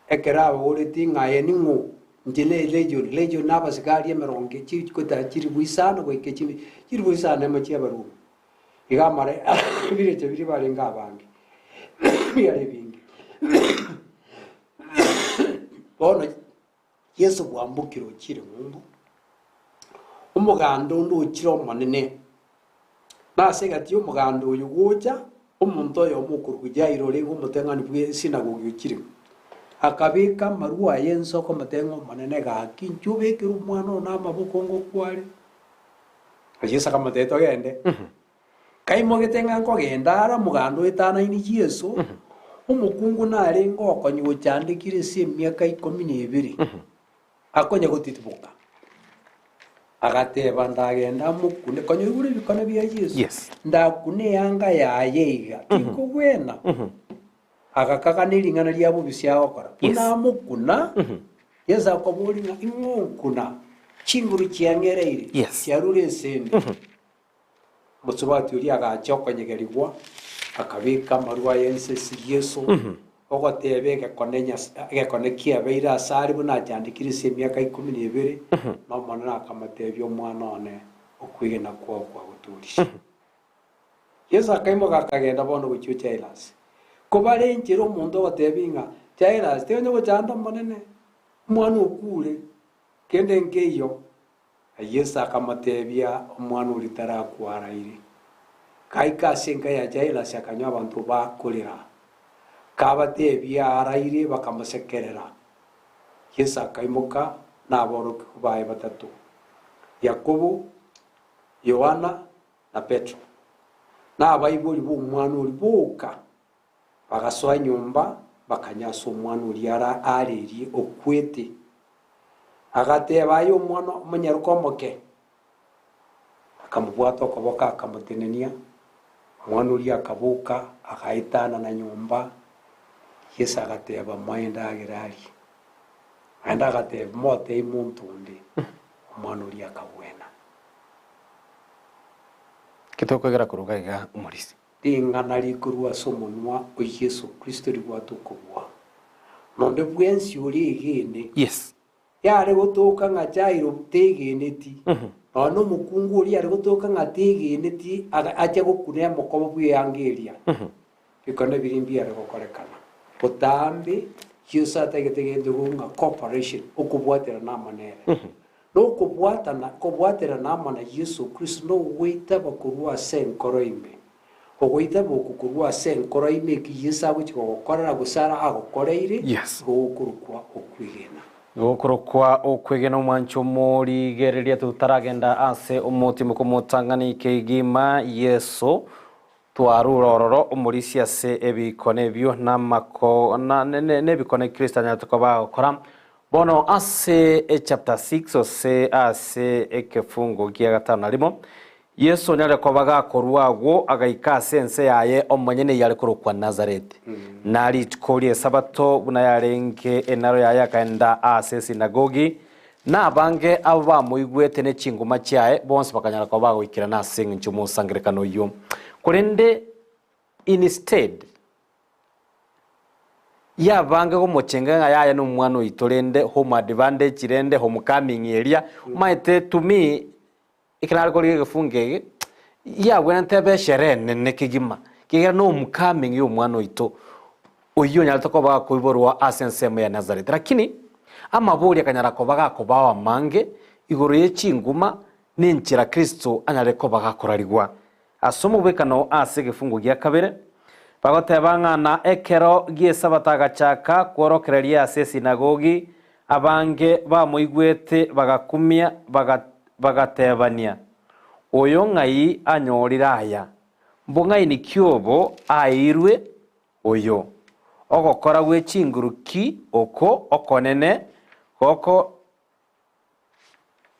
Ekero ababoretie ng'a aye ning'o, inche ne Legion, Legion na abasigari emerongo chigotara chilifu isano goika chimi chilifu isano emo chi'Abarumi. Iga amare ebirecha biria barenge abange, biare ebinge. Bono Yeso bwambokire ochire ng'umbu, omoganda onde ochire omonene, na ase egati y'omoganda oyo gocha omonto oyomo okorokwa Jairo orenge omoteng'ani bw'esinagogi ochire, akabeka amarwa aye inse okomoteng'a Omonene, Gaki inchuo obekere omwana one amaboko ngokware. Yeso akamotebia, Togende. Kaimogete ng'a nkogenda ara omoganda oetanaine Yeso, omokungu narenge okonya ochandekire ase emiaka ikomi na ebere, akonya gotitiboka. Agateba, Ndagenda amokune, konya oigure ebikone bia Yeso, Yes. ndakune eanga yaye iga, tinkogwena. Agakagana ering'ana ria bobisi agokora, Yes. buna amokuna, Yeso akaboria ng'a ing'o onkuna? Chinguru chiang'ereire, Yes. chiarure esende. Omosubati oria agacha okonyegerigwa, akabeka amarwa aye inse ase Yeso, ogoteba egekone Nyas- egekone kiabeire asare buna achandekire ase emiaka ikomi na ebere, na Omonene akamotebia, Omwana one, okwegena kwao kwagotoorire. Yeso akaimoka akagenda bono gochia o Jairus. Kobare enchera omonto ogotebia ng'a, Jairus, tiga gochanda Omonene, omwana okure, kende nkeiyo. Na Yeso akamotebia, Omwana oria tarakwa araire. Gaika ase enka ya Jairus akanywa abanto bakorera. Kabatebia araire bakamosekerera. Yeso akaimoka naborokigwa baye batato, Yakobo, Yohana, na Petero, na abaibori b'omwana oria boka, bagasoa nyomba, bakanywa ase omwana oria ara arerie okwete. Agateba, Aye omwana omonyaroka omoke! Akamobwata okoboko akamotenenia, omwana oria akaboka, agaetanana nyomba. Yeso agateba, Moe endagera arie. Naende agateba, Motebie monto onde. Omwana oria akagwena. Ki tokwegera korwa iga omorisia? Ring'ana rikorwa ase omonwa o Yeso Kristo ribwate okobua. Nonde bwensi ore egene. Yes. Yare gotoka ng'a Jairo tegeneti, nonya nomokungu oria yare gotoka ng'a tegeneti aga ache gokuna emokobo bw'eanga eria. Bikone biria mbiare gokorekana. Botambe Yeso atagete gento ng'a cooperation, okobwaterana amo nere. Nokobwatana, kobwaterana amo na Yeso Kristo nogoitaba korwa ase enkoro ime. Ogoitaba oko korwa ase enkoro ime eki Yeso agochia gogokorera gose ara agokoreire, Yes. igo gokorokwa okwegena. Gokorokwa okwegena omwancho omorigereria totaragenda ase omotimoko omotang'ani kegima Yeso twarure ororo omorisia ase ebikone ebio namako na ne ne nebikone Kristo anyarete koba agokora Bono ase echapter 6 gose ase ekefungo gia gatano na rimo, Yeso onyare koba gakorua agwo agaika ase ense yaye omonyene eyare korokwa Nazareti. Na rituko ri'Esabato buna yarenge enaro yaye akaenda ase esinagogi, na abange abo bamoigwete ne chinguma chiaye bonsi bakanyara koba bagoikerana ase engencho y'omosangererekano oyio. Korende instead Yabange gomochenga ng'a yaya nomwana oito rende home advantage rende home coming eria, omanyete to me. Ekero nare korigia egefungo eke, yabwenerete ebe esherehe enene kegima, ekiagera na homecoming ya omwana oito, oyio onyarete koba gakoiborwa ase ensemo ya Nazareth. Lakini, amabori akanyara koba gakobao amange igoro ye chinguma na enchera Kristo anyare koba gakorarigwa. Ase omobwekano ase egefungo gia kabere, bagoteba ng'a na ekero gi'Esabato agachaka kworokereria ase esinagogi, abange bamoigwete bagakumia, bagatebania, Oyo ng'ai anyorire aya? Mbong'aini ki obo aeirwe oyo? Ogokora gwe chinguru ki oko okonene goko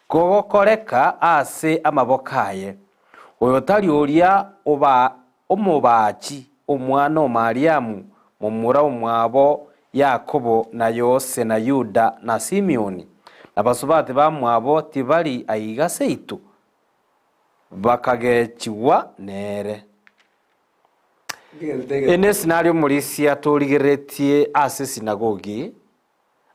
Kogokoreka ase amaboko aye, oyo tari oria omobaachi, omwana o Mariamu, momura omwabo Yakobo na Yose na Yuda na Simioni, na basubati bamwabo tibari aiga seito? Bakagechigwa nere. Ene nario omorisia torigereretie ase esinagogi,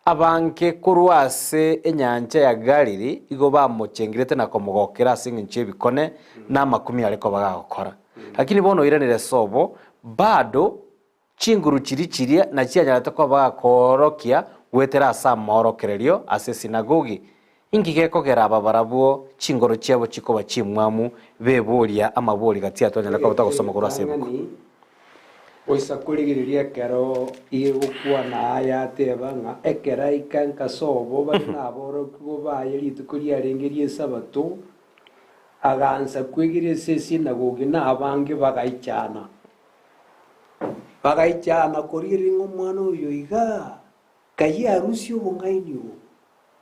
Abange korwa ase enyancha ya Galili igo bamochengerete na komogokera ase engencho y'ebikone na amakumi are koba gagokora. Lakini bono oiranire sobo, bado chinguru chiria chiria nachianyarete koba gakoorokia goetera ase amaorokererio ase esinagogi. Inki gekogera aba barabwo chingoro chiabo chikoba chimwamu beboria amabori gati atwanyare koba togosoma korwa ase ebuku? Goisa korigereria ekero igegokwana aya ateba ng'a ekero aika nka sobo bare naborokigwa baye rituko riarenge ri'Esabato, agansa kwegeria ase esinagogi na abange bagaichana. Bagaichana korigereria ng'a omwana oyo iga Kai arusie obong'aini obo,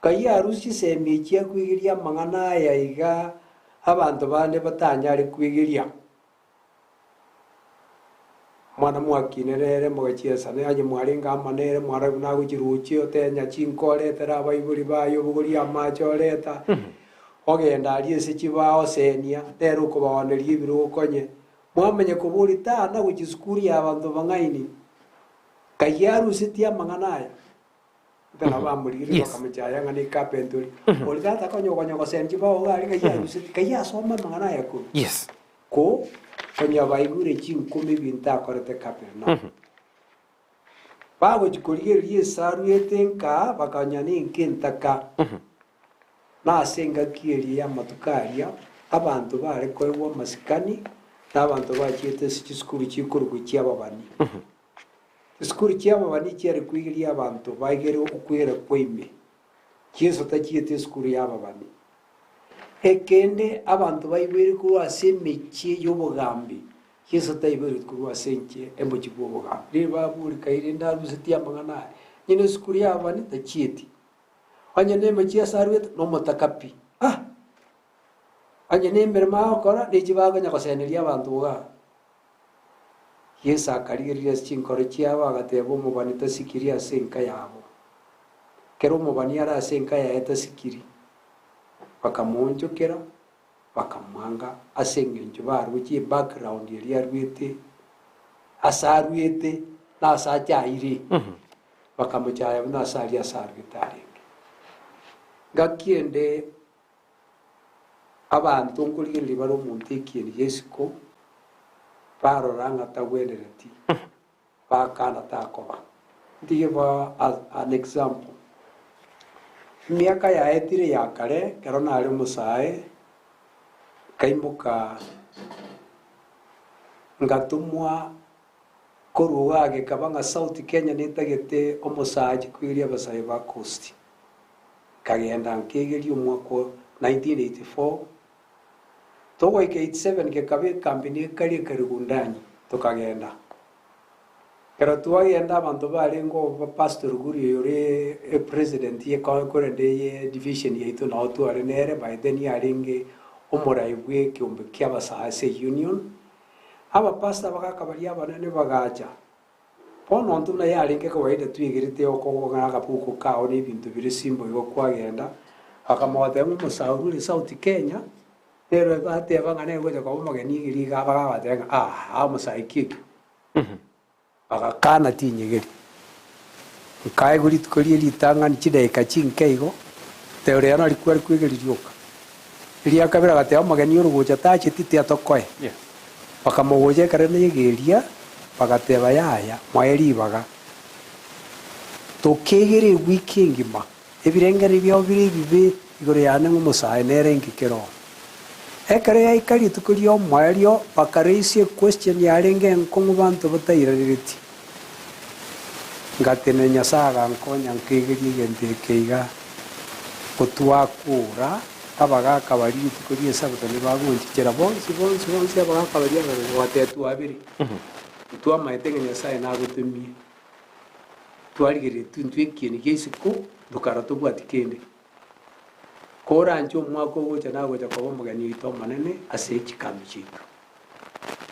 kai arusie chisemi echi akwegeria amang'ana aya iga abanto bande batanyare kwegeria. Omwana mwakinere ere mogachiesana, onye mwarenge amo nere mwarora buna agochiruchia otenya chinko oretere abaibori baye obogorie amache oreta, ogenda aria ase chibao osenia, nere okobaoneria ebirogo konye. Mwamanya koboria tana gochia esukuru ya abanto bang'aini. Kai arusetie amang'ana aya? Ekero bamorigereria bakamochaya ng'a ne carpentry. Oria tata konya okonya gosenia chibao iga aria kai arusetie, kai asoma amang'ana aya korwa. Ko konya baigure chinkumi ebinto akorete Kapernaum. Bagochia korigereria ase aruete nka bakanya ninka entaka. Na ase engaki eria y'amatuko aria, abanto baare koegwa amasikani, na abanto bachiete ase chisukuru chikorokwa chi'ababani. Chisukuru chi'ababani chiare koigeria abanto baigere okwera kwa ime. Yeso tachiete esukuru y'ababani. Ekende abanto baiboire korwa ase emechie y'obogambi, Yeso taiboirwe korwa ase enchera emochie bw'obogambi. Riria baborika erinde arusetie amang'ana aya, nyene esukuru y'ababani tachieti. Onye nemechie ase aruete, nomotaka pi. Ah! Onye nemeremo agokora, nechi bakonya goseneria abanto igaa. Yeso akarigereria ase chinkoro chiabo, agateba, Omobani tasikiri ase enka yabo. Kera omobani are ase enka yaye tasikiri. Bakamoonchokera, bakamwanga ase engencho baroche ebackground eria aruete, ase aruete, na ase achaire. Bakamochaya buna ase aria ase aruete arenge. Ngaki ende abanto nkorigereria bare omonto ekieni gia isiko, barora ng'a tagwenereti, bakana takoba. Ntige ba as an example, emiaka yaetire ya kare ekero nare omosae, nkaimoka ngatomwa Korwa iga gekaba ng'a South Kenya netagete omosacha koiria abasae ba Coast. Nkagenda nkegeria omwaka o 1984, togoika 87 gekaba ekambi nekaria Karigundanyi, tokagenda. Ekero twagenda abanto barenge oo Pastor Guri oyo ore epresident ye korende ye division yaito nao tware nere by then yarenge omorai bwe ekeombe kia abasae ase eunion. Abapastor abagaaka baria abanene bagacha. Bono intwe buna yarenge kawaida twegerete okogong'ana akabuko kao na ebinto bire simple igo kwagenda, bakamotebia ng'a omosauri ore South Kenya, nere bateba ng'a nere ogocha koba omogeni igeri iga bagabatebia ng'a aah omosae ki ekio? Bagakana tinyegeri. Nkaegwa rituko rie ritang'ani chidaeka chinke igo, tero riane nari kware kwegeri rioka. Eria kabere agateba, Omogeni ore gocha tacheti, tiga tokoe. Bakamogocha ekero nigo eria, bagateba, Yaya, moe ribaga. Tokegera ewiki engima, ebirengererio biabo bire ebibe igoro yane ng'a omosae nere inki kere oo. Ekero yaika rituko ri'omoerio, bakaroisia equestion yarenge enkong'u banto batairanereti. Ngatenena Nyasae agankonya nkegeria egento eke iga, Gotwakora abagaaka baria rituko ri'Esabato nibagonchichera bonsi, bonsi, bonsi abagaaka baria ababere, gobatebia twabere, ntwamaete ng'a Nyasae nagotomie. Twarigereretie intwe ekieni gia isiko, tokara tobwati kende. Koranche omwaka ogocha nagocha koba omogeni oito omonene ase chikambi chiaito.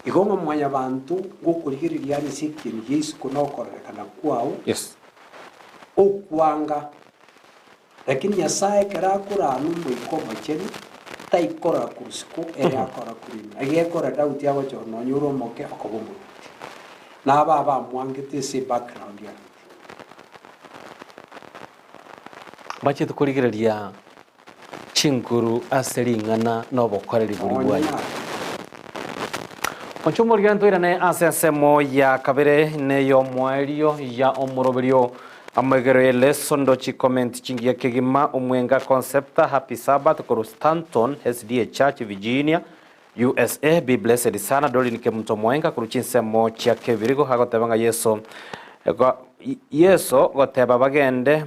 Igo ng'a mwanyabanto ngokorigereria are ase ekieni gia isiko na okororekana kwao Yes. okwanga, lakini Nyasae ekero akorana Omoika Omochenu taikorora korwa isiko, ere akorora korwa ime. Naki gekogera Daudi agochora nonya ore omoke okoba omoruoti. Na aba abamwangete ase ebackground ya Ruth. Mbachete korigereria chinguru ase ring'ana na obokoreri boria Nonya bwaye. naye. Oche omorigere ntoirane ase ensemo ya kabere neyomoerio ya omoroberio amegero ye leso ndochi comment chingiya kegima omwenga Concepta happy Sabbath korwa Stanton SDA Church Virginia USA be blessed sana Doreen Kemunto Mwenga korwa chinsemo chia Kebirigo agoteba ng'a Yeso Yeso goteba bagende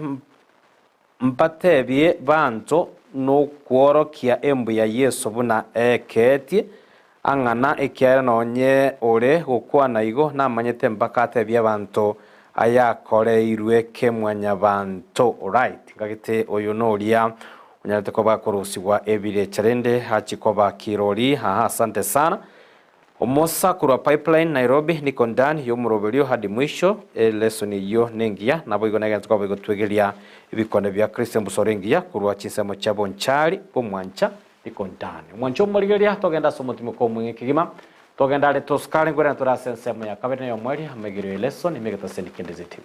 Mbatebie banto nokworokia embu ya Yeso buna eekeetie, ang'ana, ekiagera nonye ore gokwana igo namanyete mpaka atebie abanto ayakoreirwe kemwanyabanto. Right, ngagete oyo noria onyarete koba akorusigwa ebirecha rende achie koba kirori. Haha asante sana. Omosa korwa Pipeline, Nairobi, niko ndani y'omoroberio hadi mwisho. Elesson eyio nengiya, naboigo negento kwaba igotwegeria ebikone bia Kristo embusoro engiya korwa chinsemo chia bonchari bw'omwancha niko ndani. Omwancha omorigereria, togende ase omotimoko omweng'e kegima, togende are tosukare nkwerena tore ase ensemo ya kabere na ey'omoerio amaigerio y'elesson emegetaseni kende ZTV.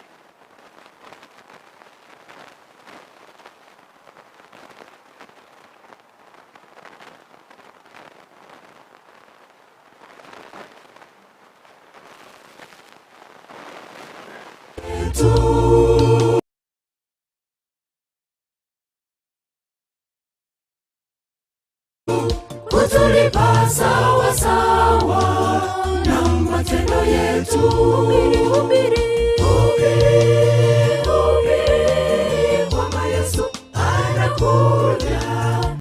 Kutulipa sawa sawa na matendo yetu. Hubiri, hubiri, hubiri, hubiri kwamba Yesu anakuja.